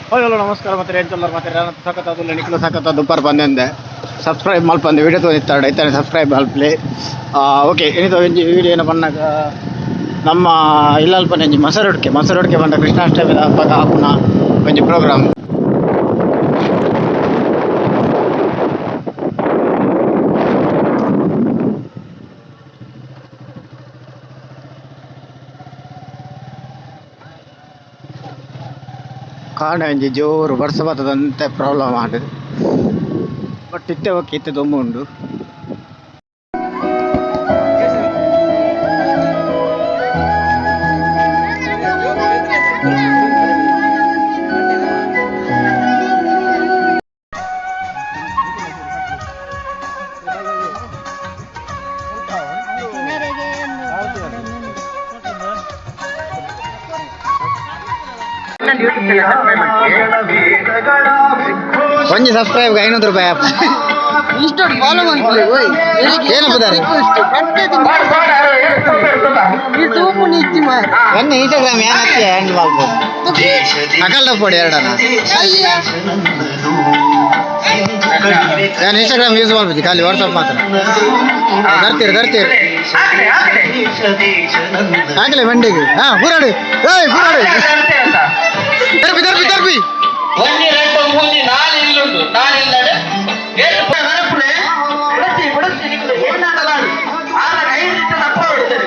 Hello ನಮಸ್ಕಾರ ಮತ್ತೆ ರೇಂಜಲ್ಲರ್ ಮತ್ತೆ ಸಖತ್ ನಿಖಿಲ ಸಖತ್ ದುಪ್ಪರ್ ಬಂದೆ ಸಬ್ಸ್ಕ್ರೈಬ್ ಮಲ್ಪಂದೆ ವಿಡಿಯೋ ತೋರಿಸ್ತಾರೆ ಐತಾನೆ ಸಬ್ಸ್ಕ್ರೈಬ್ ಮಲ್ಪಲಿ. ಓಕೆ, ಏನಿದು ಒಂಜಿ ವಿಡಿಯೋ ಏನ ಪನ್ನಾಗ ನಮ್ಮ ಇಲ್ಲಲ್ಪ ಒಂಜಿ ಮಸರುಡ್ಕೆ ಮಸರುಡ್ಕೆ ಬಂದ ಕೃಷ್ಣಾಷ್ಟಮಿದ ಹಬ್ಬದ ಆಪುನ ಒಂಜಿ ಪ್ರೋಗ್ರಾಮ್. ಕಾರಣ ಒಂಜಿ ಜೋರು ಬರ್ಸ ಬತ್ತದಂತೆ ಪ್ರಾಬ್ಲಮ್ ಆಂಡ್, ಬಟ್ ಇತ್ತೆ ಓಕೆ, ಇತ್ತೆ ದೊಂಬು ಉಂಡು. ಒಂಜಿ ಸಬ್ಸ್ಕ್ರೈಬ್ 500 ರೂಪಾಯಿ. ಇಷ್ಟು ಫಾಲೋ ಮಾಡ್ಕೊಳ್ಳಿ ಓಯ್. ಏನಪ್ಪದಾರೆ? ಈ ತೂಪು ನಿಚ್ಚಿ ಮಾರ. ಒಂದು ಇನ್ಸ್ಟಾಗ್ರಾಮ್ ಏನ್ ಹತ್ತಿ ಹ್ಯಾಂಡಲ್ ಮಾಡ್ಬೋದು ಅಕಲ್ ಪೊಡಿ ಎರಡನ. ಅಯ್ಯ. ನಾನು ಇನ್ಸ್ಟಾಗ್ರಾಮ್ ಯೂಸ್ ಮಾಡ್ಬೋದು, ಖಾಲಿ ವಾಟ್ಸಪ್ ಮಾತ್ರ. ಬರ್ತೀರಿ ಬರ್ತೀರಿ, ಹಾಕಲಿ ಬಂಡಿಗೆ. ಹಾ, ಪೂರಾಡು, ಏಯ್ ಪೂರಾಡು, ದರ್ಬಿ ದರ್ಬಿ ದರ್ಬಿ. ಒಂಜಿ ಎರಡು ಮೂಜಿ ನಾಲ್ ಇಲ್ಲುಂಡು, ನಾಲ್ ಇಲ್ಲಡೆ ಏಳು ಬರಪುಲೆ ಬುಡತಿ ಬುಡತಿ ನಿಕ್ಕಲು ಏನಾಡಲಾಡು ಆಲ ಕೈ ಇಟ್ಟ ತಪ್ಪ ಹೊಡಿತಾರೆ.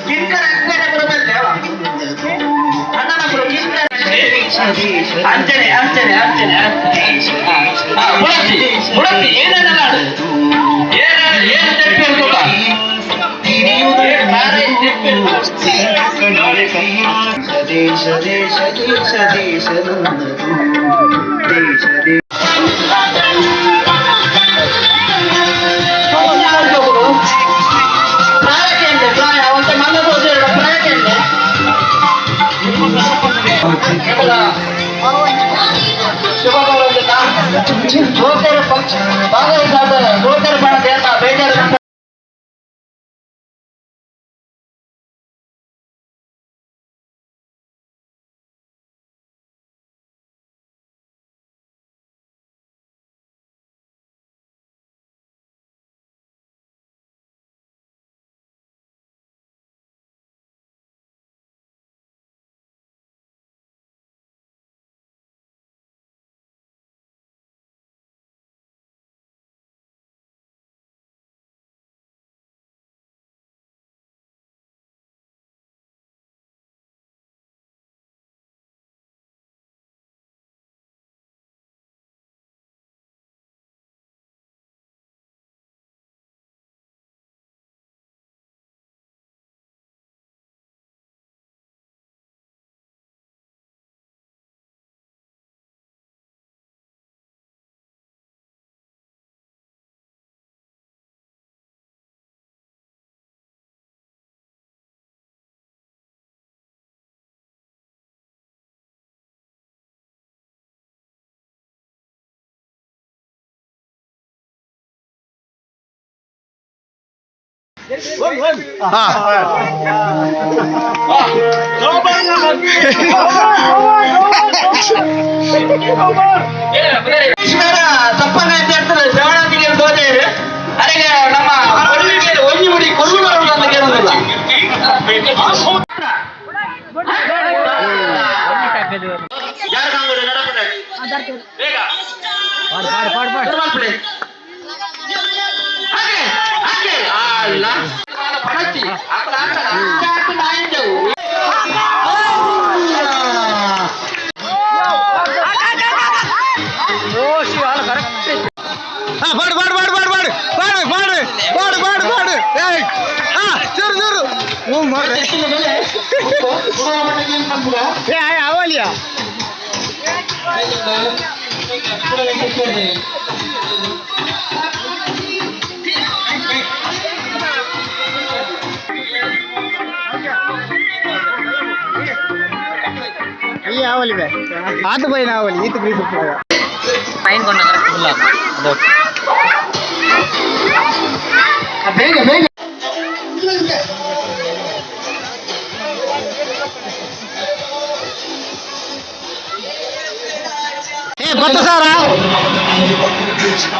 ಕಿಂಕರ ಅಂಚನೆ ಬರಬಲ್ಲೆ ಅಣ್ಣನ ಬರು ಕಿಂಕರ ಅಂಚನೆ ಅಂಚನೆ ಅಂಚನೆ. ಬುಡತಿ ಬುಡತಿ, ಏನಾಡಲಾಡು ಏನ ಏನು ತೆಪ್ಪಿ ಅನ್ಕೋತ. ದೇಶ ದೇಶ ದೇಶ ದೇಶ ನನ್ನದು ದೇಶ ದೇಶ. ಬೇಜಾರು. ಹಾ. ತಪ್ಪನ್ನ ಅಂತ ಹೇಳ್ತಾರೆ ಶ್ರವಣಾಂತಿಗೆ ದೋಜೆಯರು ಅರೆಗೆ ನಮ್ಮ ಒಂಜಿ ಮುಡಿ ಕೊಲ್ಲು ಬರೋದು ಅಂತ ಕೇಳೋದಿಲ್ಲ. ಬೇಗ ಮಲ್ಪಲೆ. ಹಾಗೆ, ಹಾಗೆ. ಅಲ್ಲ. ಪಡತಿ. ಅಪ್ಪಳ ಹಾಕಲ್ಲ. ಅಕ್ಕ ನಾಯಿ ಇದ್ದೆವು. ಹಾ, ಪಾಡು ಪಾಡು ಪಾಡು ಪಾಡು ಪಾಡು ಪಾಡು ಪಾಡು ಪಾಡು ಪಾಡು ಪಾಡು. ಏಯ್, ಹಾ, ಜೋರು ಜೋರು. ಓ ಮಾರ್ರೆ. ಏ ಆಯ್ ಅವಲಿಯಾ. ಈ ಆವಲಿ ಬೇ ಆತು ಬೈನ ಆವಲಿ ಈತ ಗ್ರೀಸ್. ಬೇಗ ಬೇಗ. ಏ 10,000.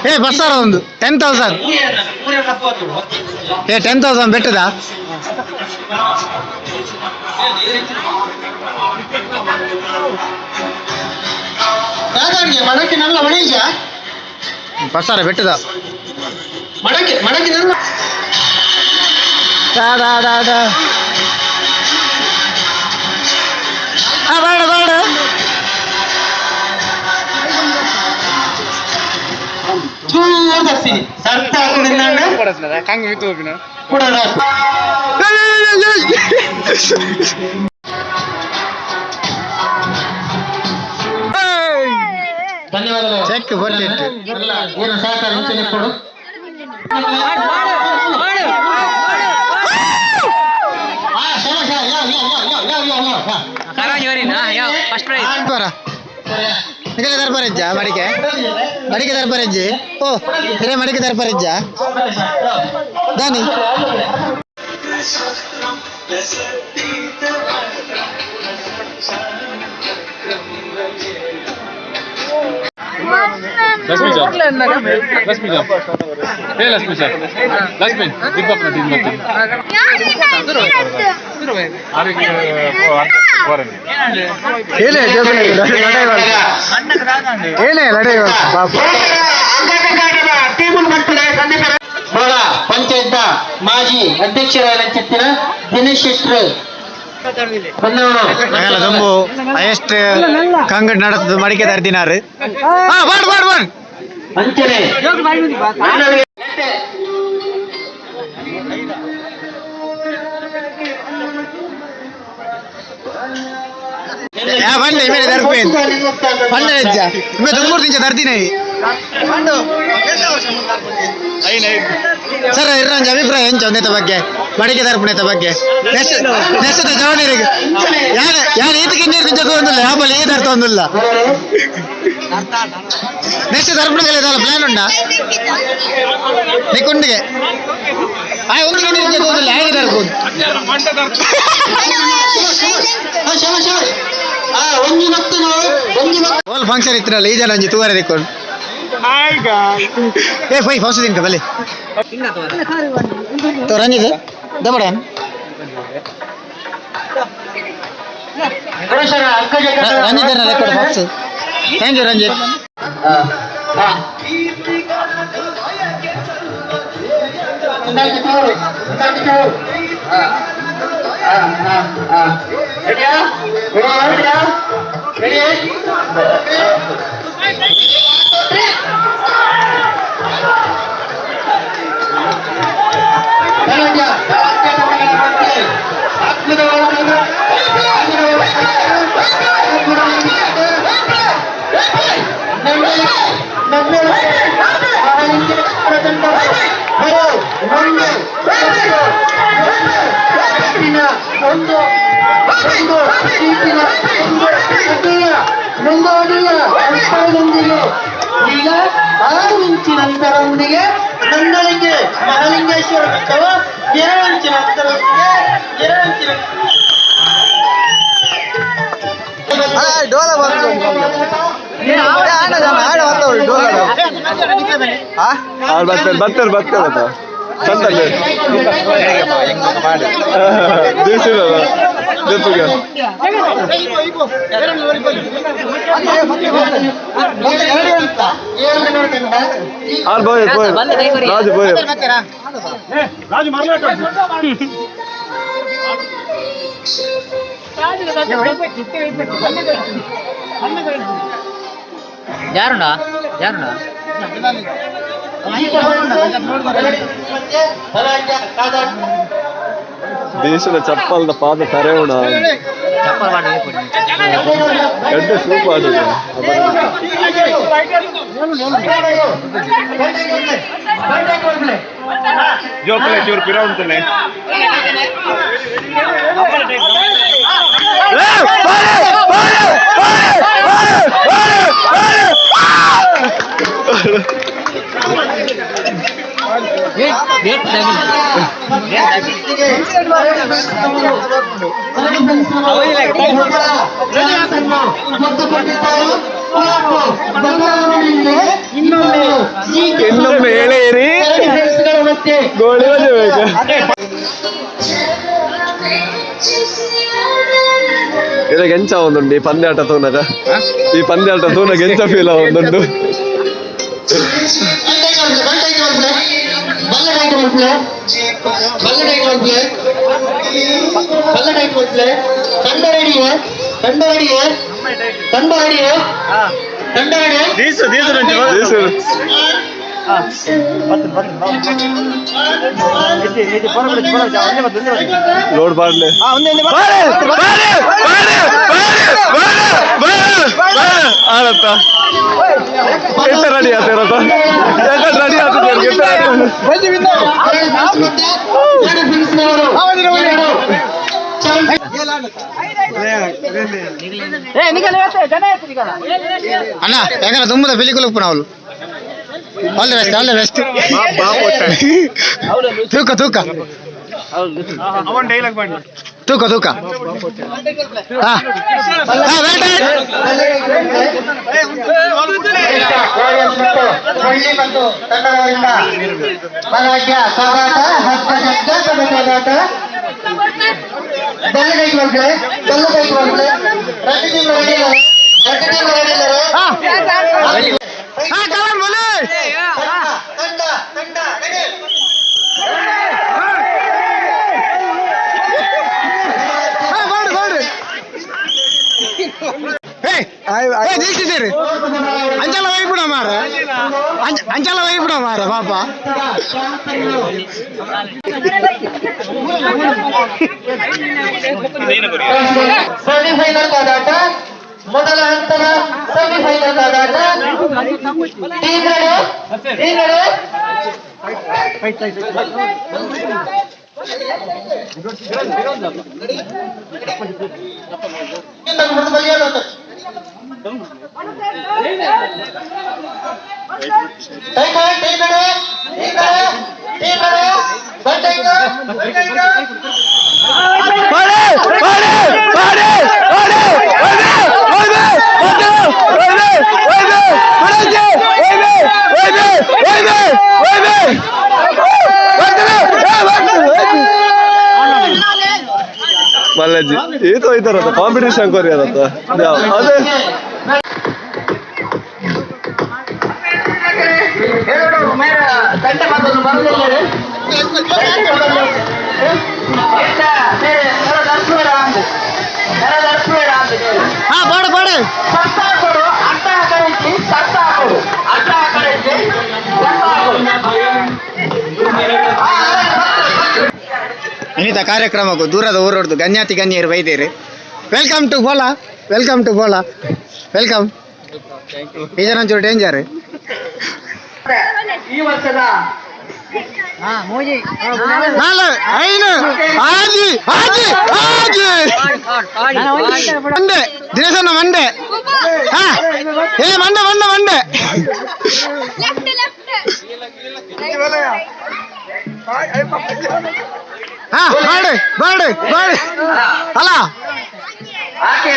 ಏ 10,000 ಒಂದು 10,000. ಏ 10,000 ಬೆಟ್ಟದ. ಮಡಕೆ ನಲ್ಲ ಮಣೇಶ. 10,000 ಬೆಟ್ಟದ. ಮಡಕೆ ಮಡಕೆ ನಲ್ಲ. ದಾ ದಾ ದಾ ದಾ. ಆ ಬೇಡ ಬೇಡ. ಬರ್ತೀನಿ ಸರ್ತ ಕೂಡ. ಧನ್ಯವಾದಗಳು. ಚೆಕ್ ಬರ್ಲಿಟ್ಟು. ಎಲ್ಲ ಏನು ಸಹಕಾರ ಇಂಚನೆ ಕೊಡು. ಆ, ಶಭಾಷ್, ಯಾ, ಯಾ, ಯಾ, ಯಾ, ಯಾ, ಯಾ, ಯಾ, ಯಾ. ಬರ ನಿಗಲ ದರ್ಬಾರಜ್ಜ ಮಡಿಕೆ ಮಡಿಕೆ ದರ್ಬಾರಜ್ಜಿ. ಓ ಹಿರೇ ಮಡಿಕೆ ದರ್ಬಾರಜ್ಜ ದಾನಿ. ಲಕ್ಷ್ಮೀ ಜಾ, ಲಕ್ಷ್ಮೀ ಜಾ, ಹೇ ಲಕ್ಷ್ಮೀ ಸರ್, ಲಕ್ಷ್ಮೀ ದೀಪಕ್ ನಟಿ ಬರ್ತೀನಿ. ಆರೋಗ್ಯ ಏನೇ ಏನೇ ಲಡೈ ಪಾಪ. ಬೋಳ ಪಂಚಾಯತ್ ಮಾಜಿ ಅಧ್ಯಕ್ಷರಾದ ದಿನೇಶ್ ಶೆಟ್ರು ಬಂದವರು. ಅಗಲ ದೊಂಬು ಹೈಯೆಸ್ಟ್ ಕಂಗಡ್ ನಡೆಸದು ಮಡಿಕೆ ದರ್ದಿನಾರು. ಹಾ ಬಾಡ್ ಬಾಡ್ ಬಾಡ್. ಅಂಚನೆ ಯಾ ಬನ್ನಿ ಮೇಲೆ ದರ್ಪೆ ಪಂಡ ಹೆಜ್ಜ ಇಮ್ಮೆ ದುಮ್ಮೂರು ತಿಂಚ ದರ್ದಿನ. ಸರ್, ಇರ್ರಂಜ ಅಭಿಪ್ರಾಯ ಎಂಚ ಒಂದೇತ ಬಗ್ಗೆ, ಮಡಿಕೆ ದರ್ಪಣೆತ ಬಗ್ಗೆ? ನೆಕ್ಸ್ಟ್ ನೆಕ್ಸ್ಟ್ ಜವನಿರಿಗೆ ಯಾರು ಯಾರು ಈತಕ್ಕೆ ನೀರು ತಿಂಚ ಒಂದಿಲ್ಲ, ಯಾಬಲ್ಲಿ ಈ ದರ್ತ ಒಂದಿಲ್ಲ. ನೆಕ್ಸ್ಟ್ ದರ್ಪಣೆಗೆ ಪ್ಲಾನ್ ಉಂಟಾ ನಿಕ್ಕುಂಡಿಗೆ? ಆಯ್ ಒಂದು ನೀರು ತಿಂಚ ಒಂದಿಲ್ಲ, ಆಯ್ತು ದರ್ಬೋದು. ಹೋಲ್ ಫಂಕ್ಷನ್ ಇತ್ತಿರಲ್ಲ ಈ ಜನ ಒಂಜಿ ತೂವರೆ ದಿಕ್ಕೊಂಡು. ಏ ಫೈ ಫಸ್ಟ್ ತಿನ್ಕ ಬಲ್ಲಿ ತೋ Ranjith ದಬಡ. Ranjith record box. Thank you Ranjith. ಮುಂದೊಂದಿಗೆ ಈಗ 6 ಇಂಚಿನ ಅಂತರದೊಂದಿಗೆ ನಂದಳಿಗೆ ಮಹಾಲಿಂಗೇಶ್ವರ ಬೆಟ್ಟವು 2 ಇಂಚಿನ ಅಂತರದೊಂದಿಗೆ 2 ಇಂಚಿನ ಡೋಲ ಬಂತು. ಬರ್ತಾರೆ ಬರ್ತಾರೆ ಬರ್ತಾರೆ ಚಂದ ದಿವಸ ದೀಪಕ್ಕೆ. ಆರ್ ಬೋಯ್ ಬೋಯ್ ರಾಜು ಬೋಯ್. ಯಾರುಂಡ ಯಾರುಂಡ? ದೇಶದ ಚಪ್ಪಲ್ದ ಪಾದ ತರೆಯೋಣ. ಚಪ್ಪಲ್ ಮಾಡಿ. ಎಡ್ಡೆ ಸೂಪ್ ಆಡುದು. ಜೋಕಲೆ ಚೂರು ಪಿರ ಉಂಟಲೆ. ಇನ್ನೊಮ್ಮೆ ಹೇಳೇರಿ ಗೋಳಿ ಬೇಕು. ಇದಕ್ಕೆ ಎಂಚ ಒಂದುಂಡು ಈ ಪಂದ್ಯಾಟ ತೂನಗ, ಈ ಪಂದ್ಯಾಟ ತೂನಗ ಎಂಚ ಫೀಲ್ ಒಂದುಂಡು? ದೀಸು. ಲೋಡ್ ಬಾಡ್ಲೆ. ಬಾರೆ, ಬಾರೆ, ಬಾರೆ, ಬಾರೆ, ಬಾರೆ, ಬಾರೆ, ಆಡತ್ತ ಎಂತ ರೆಡಿ ಆತಿರತ್ತ? ಎಂತ ರೆಡಿ ಆಗ್ತದೆ? ಎಂತ ರೆಡಿ? ಅಣ್ಣ, ಹೆಂಗನ ತುಂಬದ ಪಿಲಿಕುಲು ಉಪ್ಪು ನಾವು. All the best, all the best. ತೂಕ ತೂಕ ತೂಕ ತೂಕ. ಹಾ ಹಾ, well done. ಹಳ್ಳಿ ಮತ್ತು ತಂಡದವರಿಂದ ಬಲಾಢ್ಯ ಸಾಗಾಟ, ಹಸ್ತ ಶಬ್ದ ಸಾಗಾಟ. ಬೆಲ್ಲ ಕೈಗೆ ಬಂದ್ರೆ, ಬೆಲ್ಲ ಕೈಗೆ ಬಂದ್ರೆ. రెండు ಟೀಮ್ ರೆಡಿ ಇದ್ದಾರೆ, రెండు ಟೀಮ್ ರೆಡಿ ಇದ್ದಾರೆ. ಹಾ ಹಾ, ಕಮಾನ್ ಬೋಲೆ. ತಂಡ ತಂಡ ರೆಡಿ. ಹಾ, ಬಾಡು ಬಾಡು. ಏಯ್ ಏಯ್, ನಿಲ್ಸಿದ್ದೀರಿ. ಅಂಚಲ ವೈಬಿಡ ಮಾರ, ಅಂಚಲ ವೈಬಿಡ ಮಾರ ಪಾಪ. ಸೆಮಿಫೈನಲ್ ಕಾದಾಟ, ಮೊದಲ ಹಂತದ ಸೆಮಿಫೈನಲ್ ಕಾದಾಟ. ಟೀಮ್ಗಳು, ಟೀಮ್ಗಳು. ಟೀಮ್ಗಳು, ಟೀಮ್ಗಳು, ಟೀಮ್ಗಳು, ಬಂಟೈಕ. ಬಾರೆ, ಬಾರೆ, ಬಾರೆ, ಬಾರೆ, ಬಾರೆ, ಬಾರೆ, ಬಾರೆ, ಬಾರೆ, ಬಾರೆ, ಬಾರೆ, ಬಾರೆ, ಬಾರೆ, ಬಾರೆ, ಬಾರೆ. ಮಲ್ಲಜ್ಜಿ ಈತ ಹೋಯ್ತಾರತ್ತ, ಕಾಂಪಿಟೇಷನ್ ಕೊರಿಯರತ್ತ ಅದೇ. ಎರಡು ಮೇರ ತಂಡ ಮಾತನ್ನು ಬರಲಿಲ್ಲ. ಹಾ, ಬಾಡು ಬಾಡು. ಸತ್ತ ಹಾಕೋಡು, ಅಡ್ಡ ಹಾಕಿ ಸತ್ತ ಹಾಕೋಡು, ಅಡ್ಡ ಹಾಕಿ ಸತ್ತ ಹಾಕೋಡು. ಇನ್ನಿತ ಕಾರ್ಯಕ್ರಮಕ್ಕೂ ದೂರದ ಊರೊಡ್ದು ಗಣ್ಯಾತಿ ಗಣ್ಯರು ಬೈದೇರಿ. Welcome to Bola, welcome to Bola, welcome. ಈ ಜನ ಒಂಚೂರು ಡೇಂಜರ್. ಈ ವರ್ಷದ ನಾಲ್ಕು, ಐದು, ಆಜಿ ಆಜಿ ಆಜಿ. ಮಂಡೆ ದಿನೇಶನ ಮಂಡೆ. ಹಾ, ಏ ಮಂಡೆ ಮಂಡೆ ಮಂಡೆ. Left left. ಹಾ, ಬಾಡು ಬಾಡು ಬಾಡು. ಅಲ್ಲ. ಆಕೆ.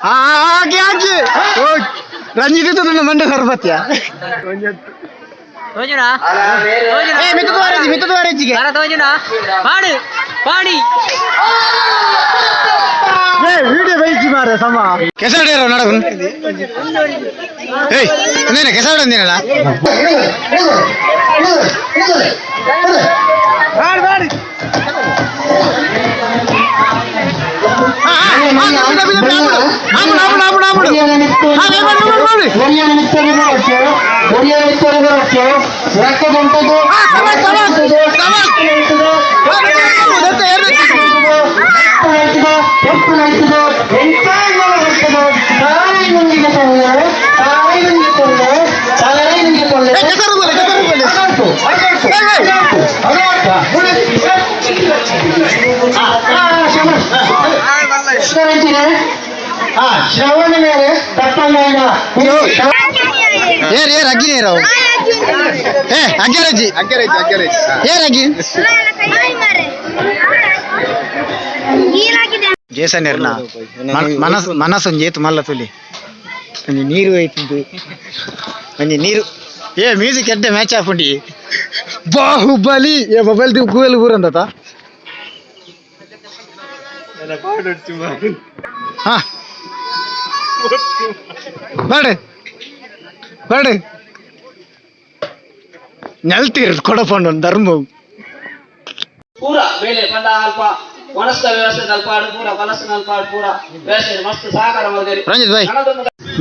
ಹಾ, ಹಾಕಿ ಹಾಕಿ. ಓ ರಂಜಿತ್ ಇತ್ತು ಮಂಡೆ ಸರ್ಬತ್ಯ. ತೋಜುನಾ? ಏ ಮಿತ್ತದ ವಾರೇಜಿ, ಮಿತ್ತದ ವಾರೇಜಿಗೆ. ಪಾಡು ಪಾಡಿ. ಏ ವಿಡಿಯೋ ಬೈಚಿ ಮಾರ ಸಮ ಕೆಸಡೇರೋ ನಡಗು. ಏಯ್, ಅಂದೇನ ಕೆಸಡ ಅಂದಿನಲ್ಲ. ಬಾಡಿ ಬಾಡಿ. ಶ್ರವಣ ಮೇಲೆ ತಪ್ಪಲ್ಲ. ಏರ್ ಏರ್ ಅಗ್ಗಿ ನೀರು. ಏ ಅಗ್ಗರಜ್ಜಿ ಅಗ್ಗರೇಜ್ ಅಗ್ಗರೇಜ್. ಏರ್ ಅಗ್ಗಿ. Jason ಎರ್ನ ಮನಸ್ ಮನಸ್ಸೊಂಜಿ ಏತು ಮಲ್ಲ ತುಲಿ ಒಂಜಿ ನೀರು ಹೋಯ್ತಿದ್ದು ಒಂಜಿ ನೀರು. ಏ ಮ್ಯೂಸಿಕ್ ಎಡ್ಡೆ ಮ್ಯಾಚ್ ಆಪುಂಡಿ. ಬಾಹುಬಲಿ ಏ ಮೊಬೈಲ್ ದಿವ್ ಗೂಗಲ್ ಊರಂದತ. ಹಾ ಬೇಡ ಬೇಡ ನೆಲ್ತೀರ್ ಕೊಡಪಂಡು ಧರ್ಮ. ಪೂರ ಬೇಲೆ ಪಂಡ ಅಲ್ಪ ವನಸ್ತ ವ್ಯವಸ್ಥೆ ನಲ್ಪಾಡು ಪೂರ ವನಸ್ಸು ನಲ್ಪಾಡು ಪೂರ ವ್ಯವಸ್ಥೆ ಮಸ್ತ್ ಸಹಕಾರ ಮಲ್ದೇರಿ. ರಂಜಿತ್ ಭಾಯ್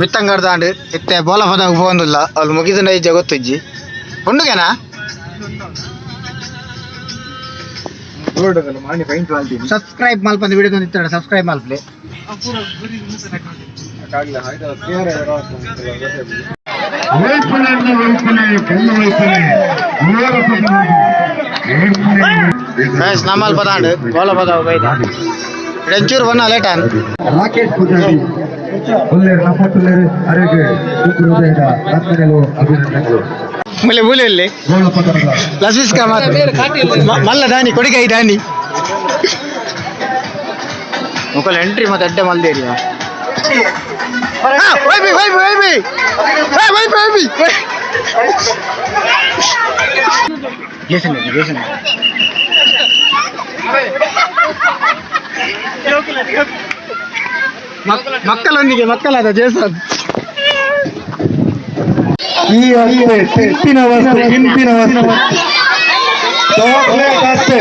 ಮಿತ್ತಂಗಾಡ್ದಾಂಡ್ ಇತ್ತೆ ಬೋಲ ಪದ ಪೋಂದಿಲ್ಲ ಅಲ್ಲಿ ಮುಗಿದ ಇಜ್ಜ ಗೊತ್ತಿಜ್ಜಿ ಉಂಡುಗೆನಾ. ಸಬ್ಸ್ಕ್ರೈಬ್ ಮಲ್ಪಂದು ವಿಡಿಯೋ ಇತ್ತಾರೆ ಸಬ್ಸ್ಕ್ರೈಬ್ ಮಲ್ಪಲೆ. ನಮ್ಮಲ್ ಪದಾಂಡ್ ಬೋಲ ಪದ ಬೈದ ಒಂಚೂರು ಬನ್ನ ಲೇಟ್ ಆನ್. ರಾಕೇಶ್ ಪೂಜಾರಿ ಒಳ್ಳೆ ನಮ್ಮಟ್ಟುಲ್ಲೇರು ಅರೆಗೆ ಹೃದಯದ ವಂದನೆಗಳು ಅಭಿನಂದನೆಗಳು. ಮುಲೆ ಮೂಲೆ ಇಲ್ಲಿ ಗೋಳಪದರದ ಲಸಿಸ್ಕ ಮಲ್ಲ ದಾನಿ ಕೊಡಿಕೈ ದಾನಿ ಮುಕಲ್ ಎಂಟ್ರಿ ಮತ್ತೆ ಅಡ್ಡೆ ಮಲ್ದೇರಿಯ. ವೈಬಿ ವೈಬಿ ವೈಬಿ ವೈಬಿ ವೈಬಿ Jason Jason ಮಕ್ಕಳೊಂದಿಗೆ ಮಕ್ಕಳಾದ ಜೇಸನ್. ಈ ಅಷ್ಟೇ ತಿಂಪಿನ ವಸ್ತು ತಿಂಪಿನ ವಸ್ತು ಚಾಕ್ಲೇಟ್ ಅಷ್ಟೇ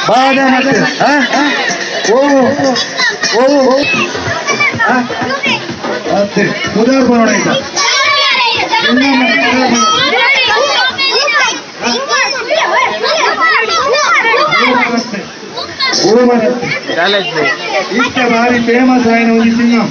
ಬಾದಾಮ್ ಅಷ್ಟೇ. ಓ ಓ ಅಷ್ಟೇ ಉದಾಹರಣೆ ನೋಡ ಈಗ. ಇಷ್ಟ ಭಾರಿ ಫೇಮಸ್ ಆಯ್ನ ಒಂದು ಸಿಂಗಂ.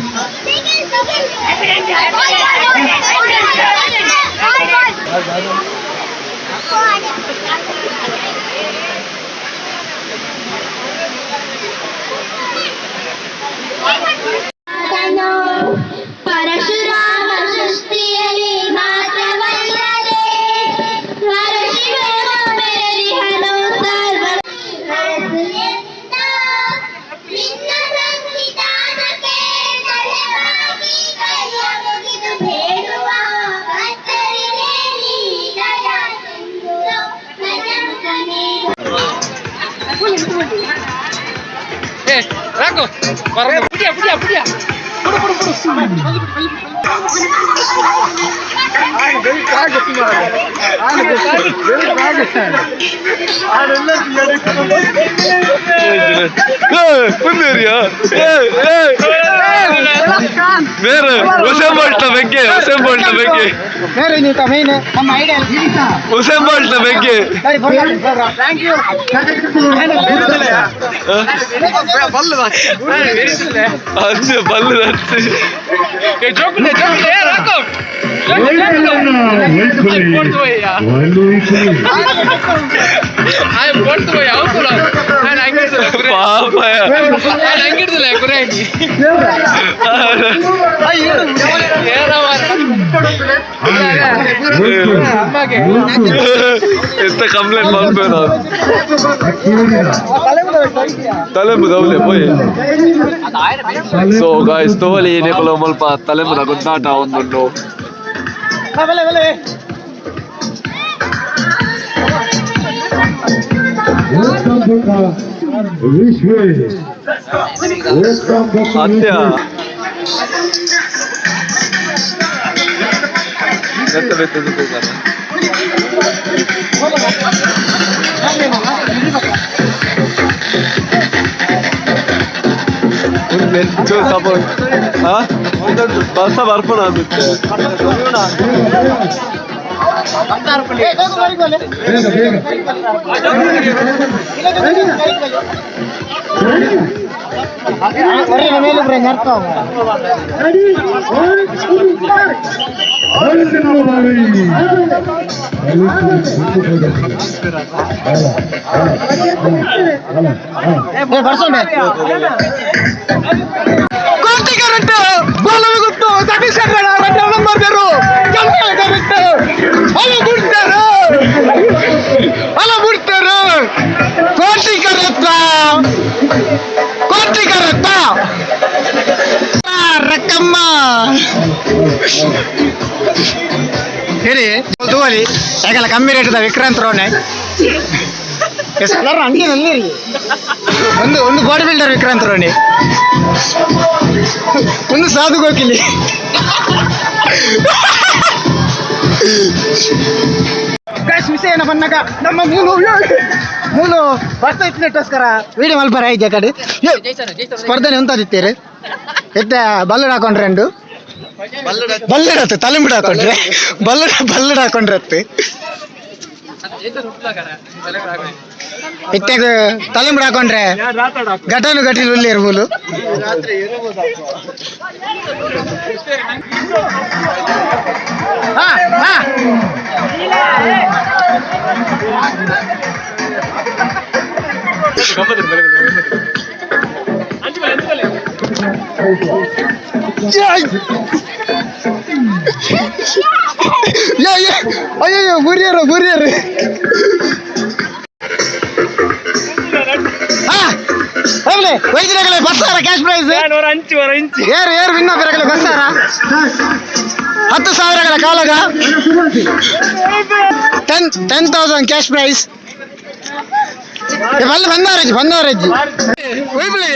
ಪರಶುರಾಮ ಸೃಷ್ಟಿಯಲ್ಲಿ ಮಾತ್ರವಲ್ಲದೆ ಪರಶಿವನು ಮೆರೆದಿಹನು ಸರ್ವ ನಿನ್ನ ಸಂವಿಧಾನಕ್ಕೆ ತಲೆಬಾಗಿ ಕೈಯ ಮುಗಿದು ಬೇಡುವ ಭಕ್ತರಿಗೆ ನೀ ದಯಾ ಸಿಂಧು ಗಜಮುಖನೇ. ಏ ರಾಕು ಪುಡಿಯ ಪುಡಿಯ ಪುಡಿಯ ಪುಡು ಪುಡು ಪುಡು. ಬೇರೆ ಉಸೇನ್ ಬೋಲ್ಟ್ ಬೆಂಕಿ, ಉಸೇನ್ ಬೋಲ್ಟ್ ಬೆಂಕಿ. ಬೇರೆ ನೀವು ಮೇನ್ ನಮ್ಮ ಐಡಿಯಾ. ಉಸೇನ್ ಬೋಲ್ಟ್ ಬೆಂಕಿ. ಸರಿ thank you. ಅಂಜು ಬಲ್ಲು ಹಚ್ಚಿ. ಜೋಕುಲೆ ಜೋಕುಲೆ ರಾಕು ಪಾಪ. ಎಂತ ಕಂಪ್ಲೇಂಟ್ ಮಾಡ್ಬೇಡ ತಲೆಂಬು ದೌಲೆ ಪೋಯ್. ಸೊ ಗಾಯ್ಸ್ ತೋಲಿ ನಿಕುಲು ಮುಲ್ಪ ತಲೆಂಬುದ ಗುದ್ದಾಟ ಒಂದುಂಡು. ಅತ್ಯ ಬೆತ್ತ ಬೆತ್ತ ಬೇಕಾರೆ. ಹೆಚ್ಚು ಸಪೋರ್ಟ್ ಬಸ್ಸ ಬರ್ಪಣ ಆಗುತ್ತೆ. ಕೋಟಿ ಕರೆಕ್ಟ್ ಗೋಲವಿ ಗುತ್ತು ಸತೀಶ್ ನಂಬರ್ ಕರೆಕ್ಟ್ ಅಲ್ಲ ಬಿಡ್ತಾರೆ ಅಲ್ಲ ಬಿಡ್ತಾರೆ. ಕೋಟಿ ಕರತ್ತ ಕೋಟಿ ಕರತ್ತ. ಅಮ್ಮ ಹೇಳಿ ತೂವಲಿ ಯಾಕಲ್ಲ ಕಮ್ಮಿ ರೇಟ್ ವಿಕ್ರಾಂತ್ ರೋಣೆ ಎಲ್ಲರೂ ಹಂಗೆ ನಲ್ಲಿರಿ. ಒಂದು ಒಂದು ಬಾಡಿ ಬಿಲ್ಡರ್ ವಿಕ್ರಾಂತ್ ರೋಣಿ, ಒಂದು ಸಾಧು ಕೋಕಿಲಿ. ವಿಷಯ ಏನ ಬಂದಾಗ ನಮ್ಮ ಮೂಲು ಮೂಲು ಬರ್ತಾ ಇತ್ತಿನಕ್ಕೋಸ್ಕರ ವಿಡಿಯೋ ಮಲ್ಪರ ಐತೆ ಕಡೆ ಸ್ಪರ್ಧೆ ಎಂತದಿತ್ತೀರಿ ಎತ್ತ ಬಲ್ಲಡ್ ಹಾಕೊಂಡ್ರೆ ಉಂಡು ಬಲ್ಲಡ್ ತಲೆಂಬಿಡ ಹಾಕೊಂಡ್ರೆ ಬಲ್ಲಡ್ ಬಲ್ಲಡ್ ಹಾಕೊಂಡ್ರೆ ಅತ್ತೆ ಇತ್ತೆಗ ತಲೆಂಬಿಡ ಹಾಕೊಂಡ್ರೆ ಘಟನು ಘಟಿಲು ಉಳ್ಳೇರು ಮೂಲು. ಹಾ ಹಾ ಅಯ್ಯಯ್ಯೋ ಬುರಿಯರು ಬುರಿಯರು. ವೈದ್ಯರಗಲೆ ಬಸ್ಸಾರ ಕ್ಯಾಶ್ ಪ್ರೈಸ್ ಏರು ಏರು ವಿನ್ನ ಬಿರಗಲೆ ಬಸ್ಸಾರ 10,000 ಕಾಲಗ 10,000 ಕ್ಯಾಶ್ ಪ್ರೈಸ್. ಬಲ್ಲ ಬಂದವರಜ್ಜಿ ಬಂದವರಜ್ಜಿ ಒಯ್ಬಲಿ.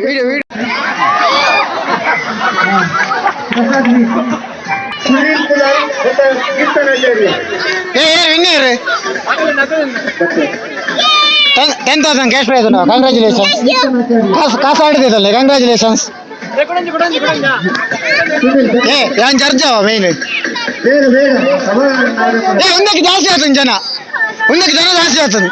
Video video winner 10,000 cash prize. Congratulations. ಕಾಸು ಕಾಸು ಆಡಿದಲ್ಲ, ಕಂಗ್ರ್ಯಾಚುಲೇಷನ್ಸ್. ಏ ಯಾನ್ ಜರ್ಜ್ ಅವ ಮೇನ್. ಏ ಒಂದಕ್ಕೆ ಜಾಸ್ತಿ ಆತನ್ ಜನ, ಒಂದಕ್ಕೆ ಜನ ಜಾಸ್ತಿ ಆತನ್.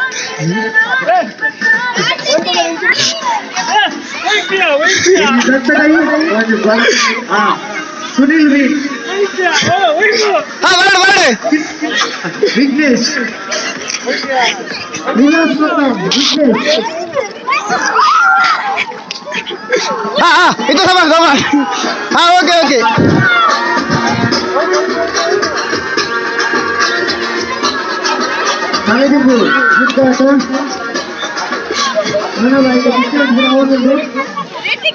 ಸುನಿಲ್ ವಿ ಹಾ ಬರಡು ಬರಡು. ವಿಘ್ನೇಶ್ ವಿಲಾಸ್ ಪ್ರತಾಪ್ ವಿಘ್ನೇಶ್. ಹಾ ಹಾ ಇದು ಸಮಾನ ಸಮಾನ. ಹಾ ಓಕೆ ಓಕೆ.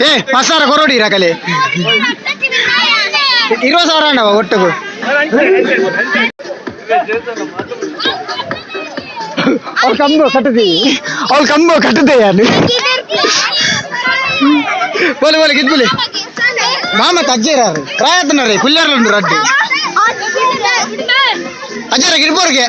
ಏ ಪಸಾರ ಕೊರೋಡಿ ರಕಲೆ 20,000 ಅಣ್ಣವ ಒಟ್ಟಿಗೂ. ಅವ್ಳು ಕಂಬು ಕಟ್ಟುತ್ತೀವಿ, ಅವ್ಳು ಕಂಬು ಕಟ್ಟುತ್ತೆ ಯಾರು. ಬೋಲಿ ಬೋಲಿ ಗಿದ್ಬುಲಿ ಮಾಮ ಅಜ್ಜೇರಾರು ಪ್ರಾಯತ್ನ ರೀ ಕುಲ್ಯಾರ್ಲುಂಡು ರಡ್ಡು ಅಜ್ಜರ ಗಿರ್ಬೋರ್ಗೆ.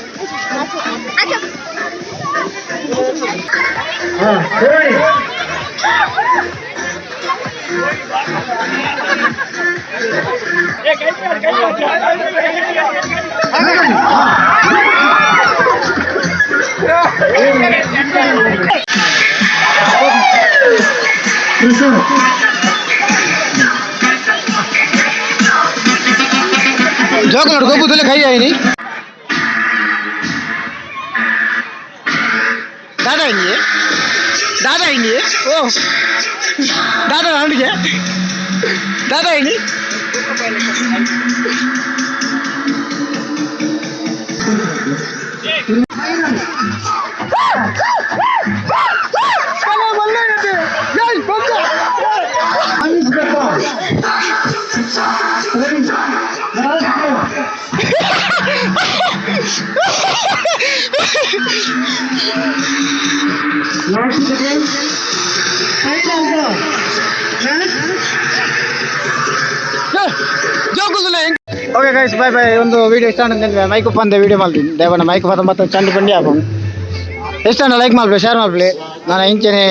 ಜೋಕ್ ನೋಡು ಗೊಬ್ಬುದಲ್ಲೇ ಕೈ ಆಯ್ನಿ दादा ಹಿಂಗೆ दादा ಹಿಂಗೆ ಓ दादा ಅವನಿಗೆ दादा ಹಿಂಗೆ. Okay guys, bye bye. ಒಂದು ವಿಡಿಯೋ ಇಷ್ಟ ಅಂದ್ರೆ ಮೈಕ್ ಬಂದೆ ವಿಡಿಯೋ ಮಾಡ್ತೀನಿ ದೇವನ ಮೈಕ್ ಬಂದ ಮತ್ತೆ ಚಂದ ಬಂಡಿ ಹಾಕೊಂಡು ಇಷ್ಟ ಲೈಕ್ ಮಲ್ಪೆ ಶೇರ್ ಮಲ್ಪಲೆ. ನಾನು ಇಂಚೆನೆ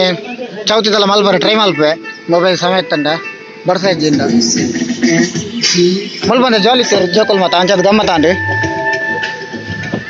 ಚೌತಿದೆಲ್ಲ ಮಲ್ಪರೆ ಟ್ರೈ ಮಲ್ಪೆ ಮೊಬೈಲ್ ಸಮೇತ ತಂಡ ಬರ್ಸಾ ಇದ್ದಿಂದ ಮುಲ್ ಬಂದೆ ಜಾಲಿ ಇತ್ತು ಜೋಕುಲ್ ಮತ್ತೆ ಅಂಚದ ಗಮ್ಮತ್ತಾಂಡು.